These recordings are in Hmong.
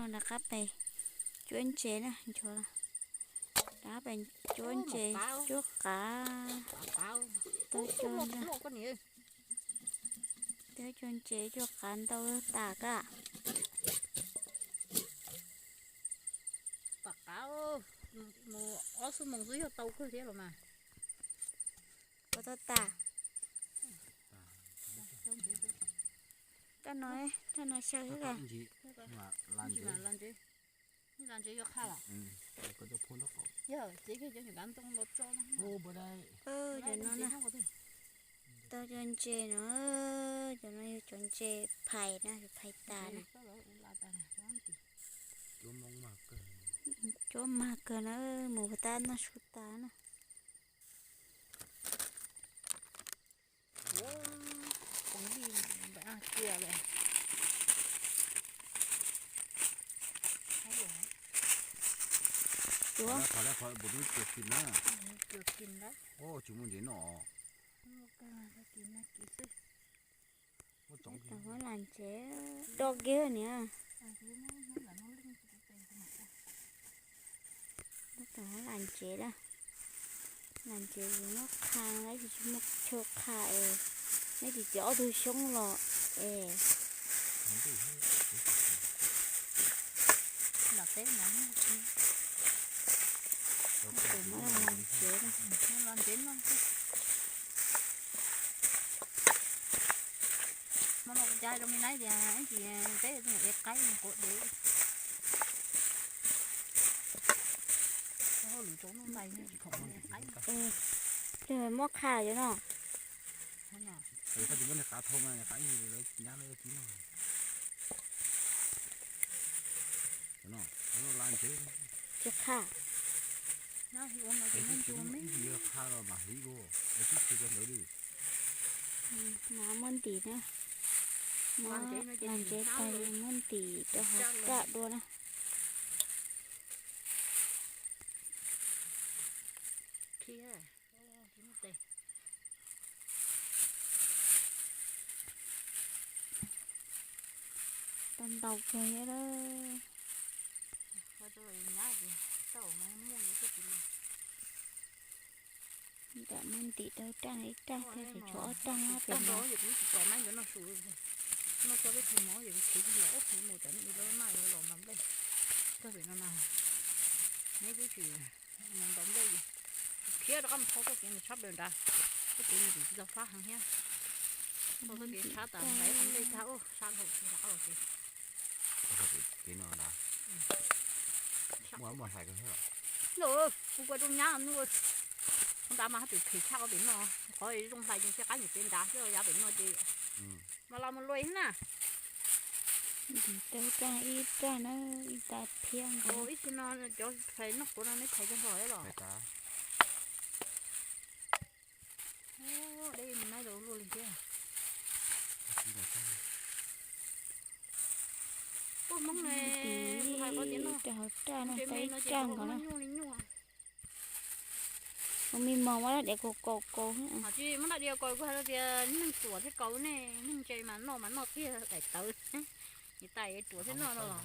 Rov qab pem cuab ntses na, nchuav los rov qab pem cuab ntses cuab qav. Tau cov, tau cov ntses cuab qav ntau tas kab. Tom qab mus ob xuab moos xwb yog tau kawg thiab los mas. Puas tau tas? Raj no, raj no xyaw xwb. Cov no na, tau cov ntses no, cov no yog cov ntses phais na, phais tas na. Cuab mag kawg na, mus puas tab noj su tas na. Tsis muaj ntses noj. Tau hab las ntsev do kiag niam. Tau hab las ntsev lawm. Las ntsev yus muab qha, tsis muaj chaw qha es neb tsis tias ob tug xyoob los es. Las ntsev, las ntsev no. Hmo no kuv cov hais rau me nab tias ib ntsis peb ev qaib quav dev. Muab qha yom no. Tsis qha. No muab ntim na. Las ntsev tag muab ntim rau hauv raj dua na. Tau ntau kawg thiab lawm. Nram muab ntim rau raj ib raj thiab, tshuav ob raj pem no. Khiav rov qab mus tho txoj kev mus tshab plaws nrad, txoj kev mus tsis tau fab heev thiab. Txoj kev tshab tas nrad qhov nplej tag, sab dhau rov qab los tsev. Kev no ntag. Kuv kua rooj nyab nua, qhov nrad mas haj phem phem tshaj qhov pem no, qhov zoo hlais ces thiaj qab nyiam pem nrad xwb, yav pem no ces mas los mus luaj na. Tau raj ib raj na, ib tag phiab nkaus. Ib txhia no cov phais noj quav no neb phais cog nrho los. Deb mus naib rau luaj li thiab. Tuaj Hmoob ne, hais qhov tias noj raj hauv raj no, ib raj nkaus na. Ua me mos muab dab diav kaus kaus kaus. Tsis muab dab diav kaus, kuv hais tias neeg tuam thiaj kaus ne, neeg ntse mas noj mas noj kiag daim tawv, niam tais tuam thiaj noj no los.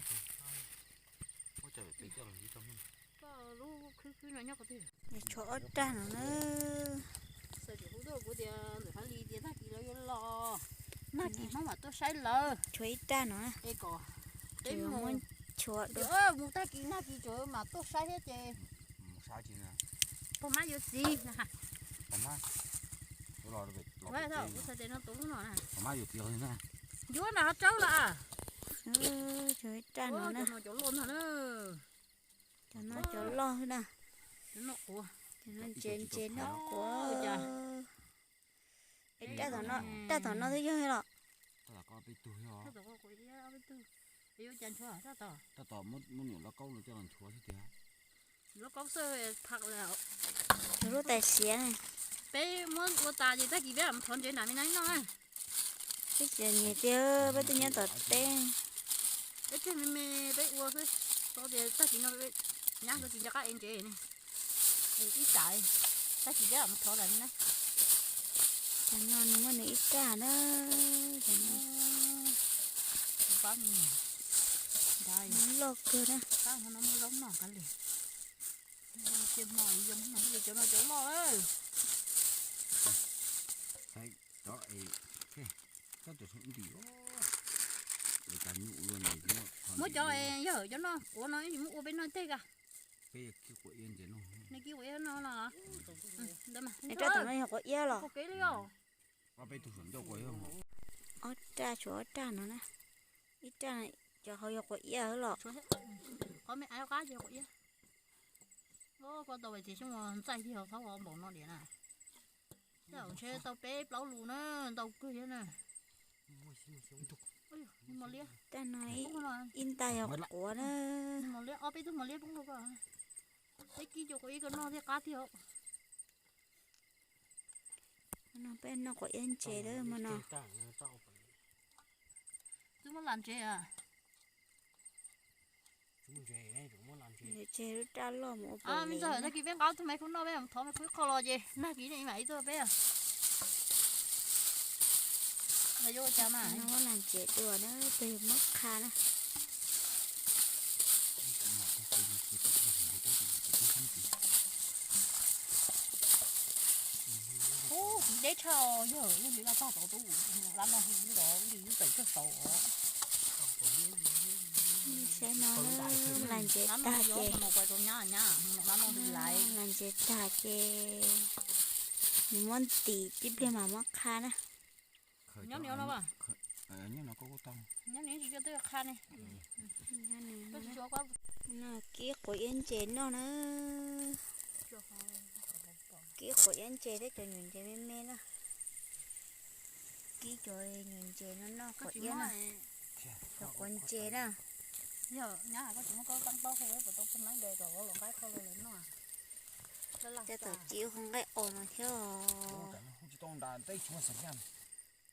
Tshuav ob raj no na. Kuv tias ntawm Hav Lis tias tag kis lawv yuav los, tag kis Hmoob mam tuaj saib lawv. Tshuav ib raj no na. Peb mus, mus tag kis nag kis tseem mam tuaj saib thiab ces. Pog mab yuav txiv. Kuv txhais tes no tus lub no na. Yuav nram hav tsawb los. Tshuav ib raj no na. Cov no cov loj na. Cov no ntses ntses noj quav. Raj tom no twb yog los. Tab tom muab nyuam lauj kaub no coj los nchuav xwb tiag. Lauj kaub xwb, tshuav lub tais siav. Peb muab ua tas ces tag kis peb mam thov ntsev nram me no noj. Peb tsis nyiam tiag, peb twb nyob tom teb. Peb tseg me me peb ua xwb, tau tias tag kis no nyab tsis nco qab ev ntsev ne. Ib tsam tag kis peb mam thov lawm na. Cov no nws muaj nws ib raj na. Cov no. Loj kawg na. Tab hmo no muaj zaub noj kawg li. Cia hmo zoo no li cov no cov loj lawm. Muab cov yawg cov no quav no muab ua peb noj tej ka. Neb kib quav iab no los? Rab tom no yog quav iab los? Ob raj, tshuav ob raj no na. Ib raj cov hauv yog quav iab los? Qhov me av qab ces quav iab. Koj tau tias xyoo ntxaij thiab thaub npaum no diam na. Ntshe tau peb plaub lus na, ntau kawg thiab na. Raj no ib nta yog quav na. Ob peb tug mos liab poob rau koj. Peb kib cov quav iab koj noj thiaj qab thiab. No peb noj quav iab ntses lawm hmo no. Twb muab lam ntses. Ntses lub raj loj mus ua pem me ntxawm, tag kis peb nqa tug me khub noj peb thov me khub qho los ces nag kis ne mam ib tug peb. Yuav ua cas mas. No muab lam ntses dua na, peb yuav muab qha na. Ub, deb tshaj yawg, yog li laj tag tod tub, laj no li los li tawm tsaug saud. Saib no, lam ntses tag ces, lam ntses tag ces nws muab ntim tib pliag mam muab qha na. Nyob ni no, nyob ni tsis coj twb qha ne. No kib quav iab ntses noj na. Kib quav iab ntses thiab cov nyuam ntses me me na. Kib cov nyuam ntses no noj quav iab na. Cov quav ntses na. Yog nyab koj tsis muab koj tab paub hu puas tau pheej neeb de kom los nqaij koj los lawv noj. Coj tom ci hu nqaij os no thiab.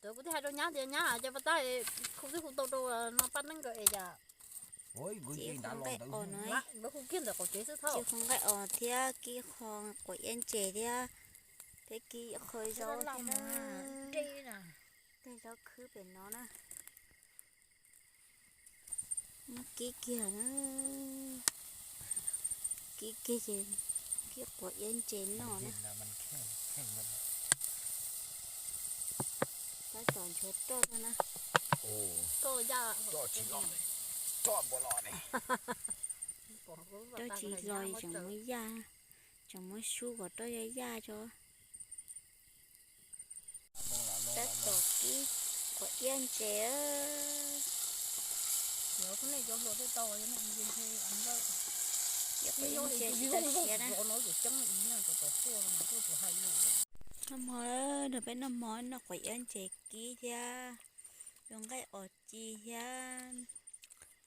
Tawv kuv twb hais rau nyab tias nyab ces pas tab khu twb hu tau rau no paj neeb nkawd es cas. Ci hu nqaij os no, ci hu nqaij os thiab kib qho quav iab ntses thiab, thiab kib qho zaub thiab na. Tej zaub khwb pem no na. Muab kib kiag na. Kib kiag ces kib quav iab ntses noj na. Tab tom nchuav roj na. Roj tsis los, tseem muab yaj, tseem muab sub kom roj yaj yaj tso. Tab tom kib quav iab ntses. Kib quav iab ntses tsis tau siav na. Noj mov, nrog peb noj mov, noj quav iab ntses kib thiab, yuav nqaij os ci thiab,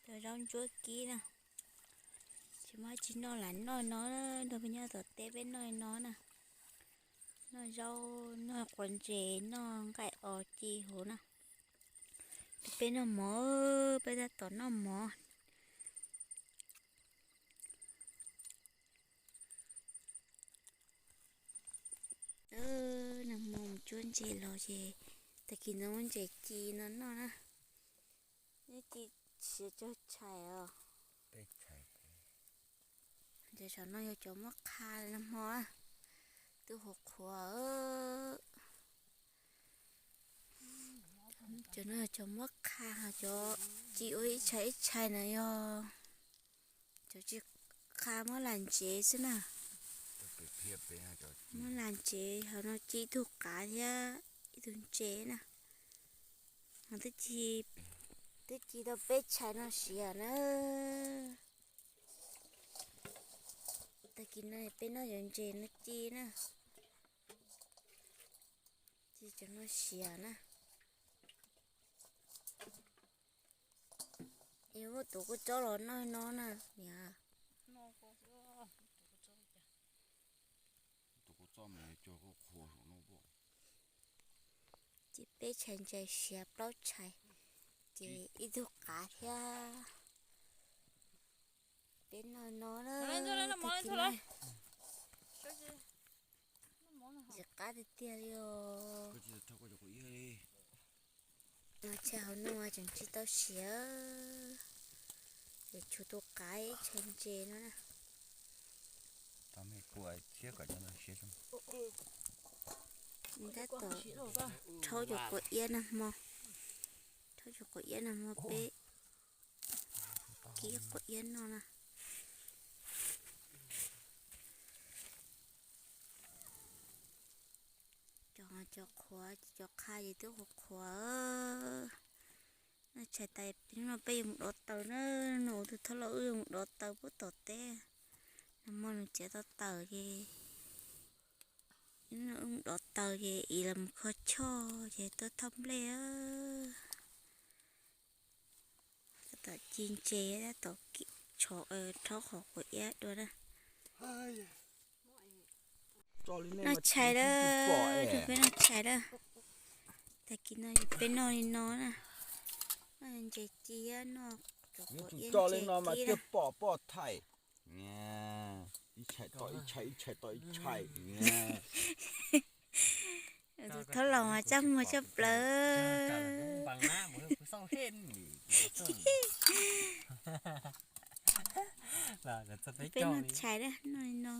cov zaub ntsuab kib na. Tsis muaj tsis noj lam noj no, nrog peb nyob tom teb peb noj no na. Noj zaub, noj quav ntses, noj nqaij os ci huv na. Peb noj mov, peb tab tom noj mov. Nag hmo mus cuab ntses los ces tag kis no muab ntses ci no noj na. Neb ci siav cog tshais os. Ntses saum no yog cov muab qha nag hmo, twb qhuav qhuav. Cov no yog cov muab qha, ho cov ci ua ib tshais ib tshais na yog cov ci qha muab lam ntsev xwb na. Muab lam ntsev, ho no ci ib tug qav thiab ib tug ntses na. Ho twb ci, twb ci tau peb tshais no siav na. Tag kis no peb noj cov ntses no ci na. Ci cov no siav na. Es muab tus kua txob los noj no na niam. Ci peb tshais ntses siav plaub tshais, ces ib tug qav thiab. Peb noj no na, tag kis no ntses qab tiag tiag li os. No tshais hauv no tseem tsis tau siav. Yuav tsum tus qaib tshais ntses no na. Tab tom rhaub cov quav iab nag hmo, rhaub cov quav iab nag hmo peb kib quav iab noj na. Cov, cov qhuav, cov qha ces twb qhuav qhuav. Noj tshais tas no peb yuav mus dov taws na, no tus thauj laus wb yuav mus dov taws pub tom teb. Nag hmo nws txiav tau taws ces wb mus dov taws ces ib los mus kho choj ces tuaj thauj nplej. Tab tom ci ntses, tab tom tshov, rhaub qhov quav iab dua na. Noj tshais lawm, peb noj tshais lawm. Tag kis no peb noj li no na. Noj ntses ci, noj quav iab ntses ci na. Ib tshais tom ib tshais, ib tshais tom ib tshais. Tus thauj laus mas txaj muag tshaj plaws. Peb noj tshais na, noj li no.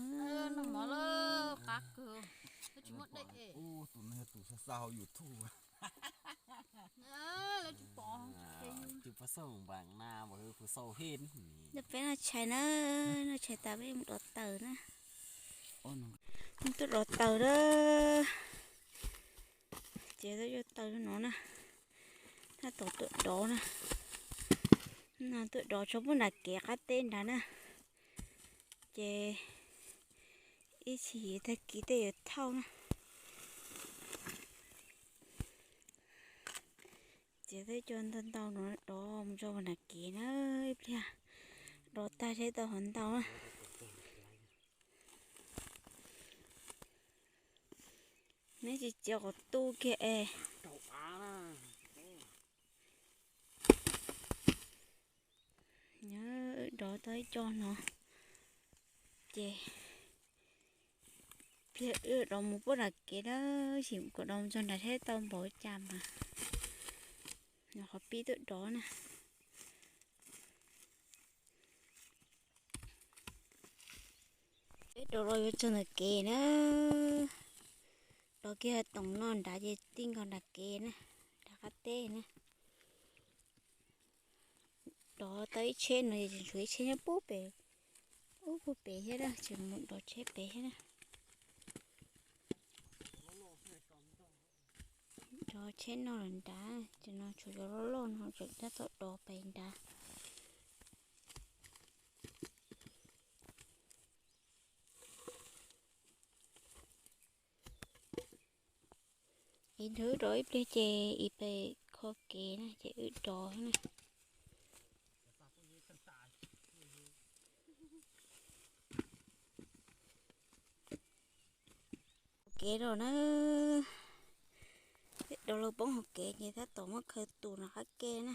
Noj peb noj tshais na, noj tshais tas peb mus dov taws na. Tuaj dov taws na. Ces tuaj yuav taws no na. Tab tom tuaj dov na. No tuaj dov tso pub nram kev qab teb nrad na. Ces ib chim tag kis tej yuav thauj na. Ces tej cov ntau ntau no dov mus tso nram kev na, ib pliag dov tag seb tau hov ntau na. Neb tsis txiav qhov tu kiag es. Nyob wb dov tau ib co no ces pliag wb dov mus puag nram kev na, sim kom dov mus txog nrad seb tau npaum cas mas. Nyob qhov pib tuaj dov na. Peb dov los yuav txog ntawm kev na. Dov kiag toom no nrad ces ti nkaus nram kev na, nram qab teb na. Dov tau ib tsheb no ces tseem tshuav ib tsheb nyob pub pem, ub pub pem thiab na, tseem mus dov tsheb pem thiab na. Dov tsheb noj lawm nrad, ces no tshuav cov loj loj no tseem tab tom dov pem nrad. Ib nrhw dov ib pliag ces ib pem kho kev na ces wb dov na. Kev los na, dov los poob hauv kev ces tab tom muab khaws tus nram qab ke na.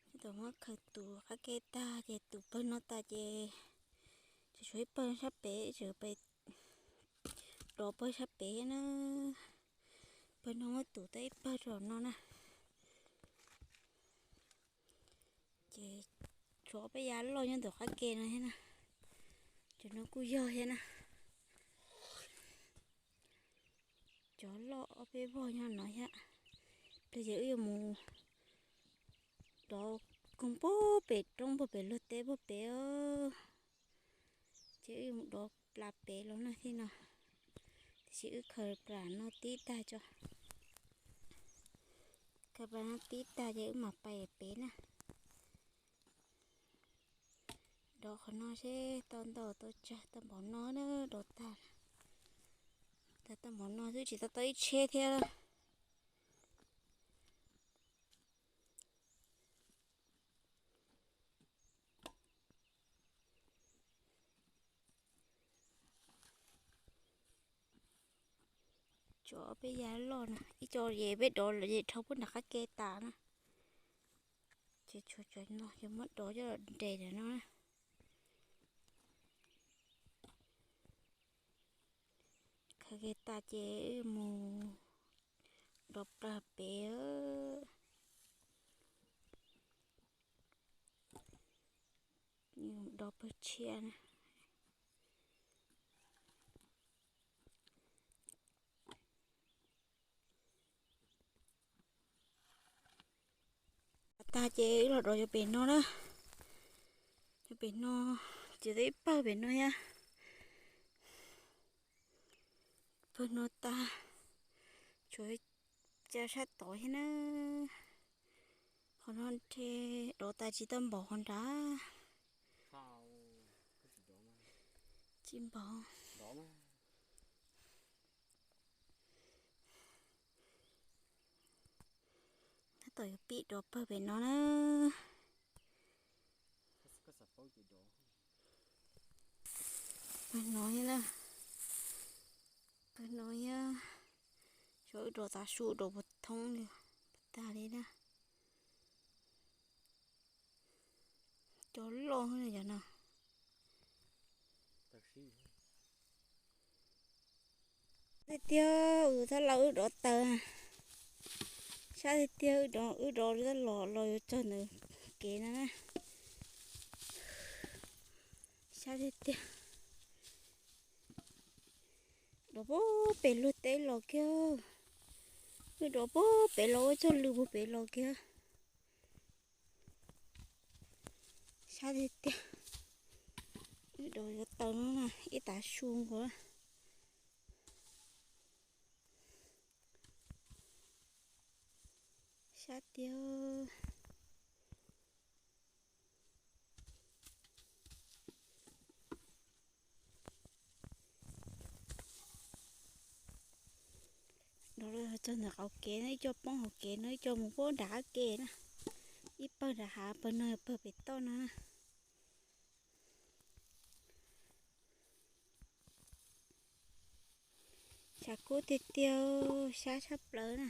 Tab tom muab khaws tus qab ke tag ces tus pawg no tas ces tseem tshuav ib pawg sab pem, tseem pem dov pawg sab pem na. Pawg no muab tus tau ib pawg rau no na. Ces tshuav ob peb yav loj nyob ntawm qab ke no thiab na. Cov no kuj yog thiab na. Cov loj ob peb vog nyob no thiab. Pliag ces wb yuav mus dov koog puag pem roob puag pem luag teb puag pem os. Ces wb yuav mus dov plas pem los no thiab no. Tiam sis wb khaws plas no tib tag tso. Khaws plas no tib tag ces wb mam pais pem na. Dov qhov no seb tau ntau tau tsawg tau npaum no na, dov tag. Tag tau npaum no xwb tsis tau tau ib tsheb thiab. Tshuav ob peb yav loj na, ib co ces peb dov lawm ces dhau puag nram qab ke tas na. Ces tshuav cov no ces muab dov coj los nres ntawm no na. Khaws ke tas ces wb mus dov plas pem. rov pawg tshiab na. Tag ces wb los rov cov pem no na. Cov pem no, ces tau ib pawg pem no thiab. Pawg no tag, tshuav cov sab tod thiab na. Qhov no ntshe rov tas tsis tau npaum qhov nrad. Tsis npaum. Tab tom yuav pib rov pawg pem no na. Pawg no thiab na. Pawg no thiab. Xyov wb rov tav su rov puas thoob li, puas tag li na. Cov loj na cov no. Tiag tiag, tus thab laus wb rov taws. Sab tiag tiag, wb rov, wb rov los los yuav txog ntawm kev no na. Sab tiag tiag. Rov puag pem luag teb los kiag. Wb rov puag pem los ua txog lw puag pem los kiag. Sab tiag tiag. Wb rov yuav taws no na, ib tav su nkaus. Sab tiag. Rov los txog ntawm qaum kev no, ib co poob hauv kev no, ib co mus puag nram qab kev na. Ib pawg nram hav, pawg no yog pawg pem toj no na. Tshav kub tiag tiag, sab tshaj plaws na.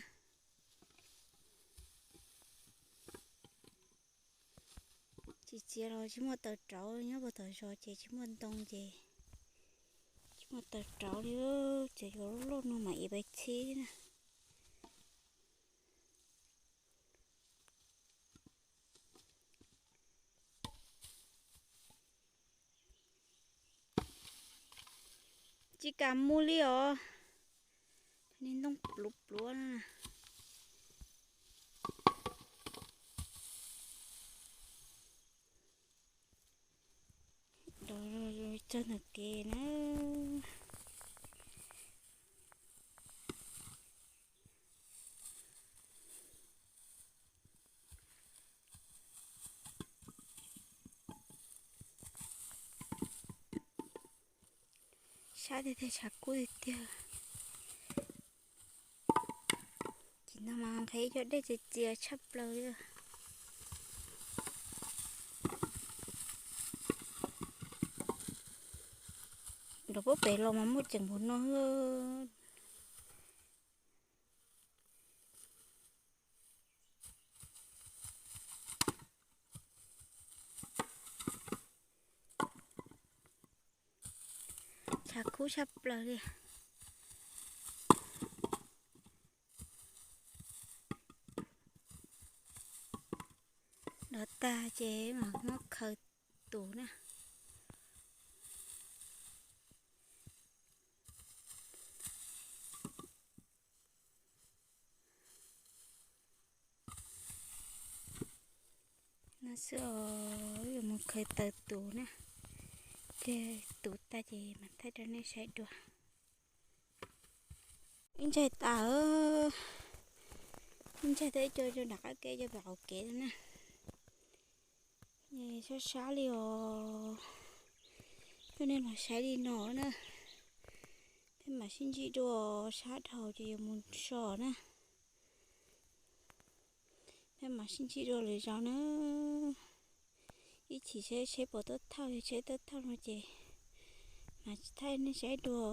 Tsis txiav los tsis muaj taws rauv, nyob puag tom zos ces tsis muaj ntoo ces tsis muaj taws rauv li, ces yuav loj loj no mam ev pais txhib na. Tsis kam mus li os. Niag ntoo pluav pluav na. Rov txog ntawm kev na. Sab tiag tiag, tshav kub tiag tiag. Ces no mas nqhis cov dej txias txias tshaj plaws li. Nrog puag pem los mas muaj ceem npaum no. Tshav kub tshaj plaws li. Rov tag ces mam muab khaws tus na. No xwb os, yuav mus khaws taws tus na. Ces tus tag ces mam thaij rau nej saib dua. Ib ntsaig tas, ib ntsaig tas ib co rau nram qab kev, co pem qaum kev na. Sab sab li os. Coj nej los saib li no na. Peb mam sib ntsib dua, sab dhau ces yuav mus so na. Peb mam sib ntsib dua lwm zaus na. Ib chim seb tsheb puas tuaj thauj, yog tsheb tuaj thauj no ces mam thaij nej saib dua.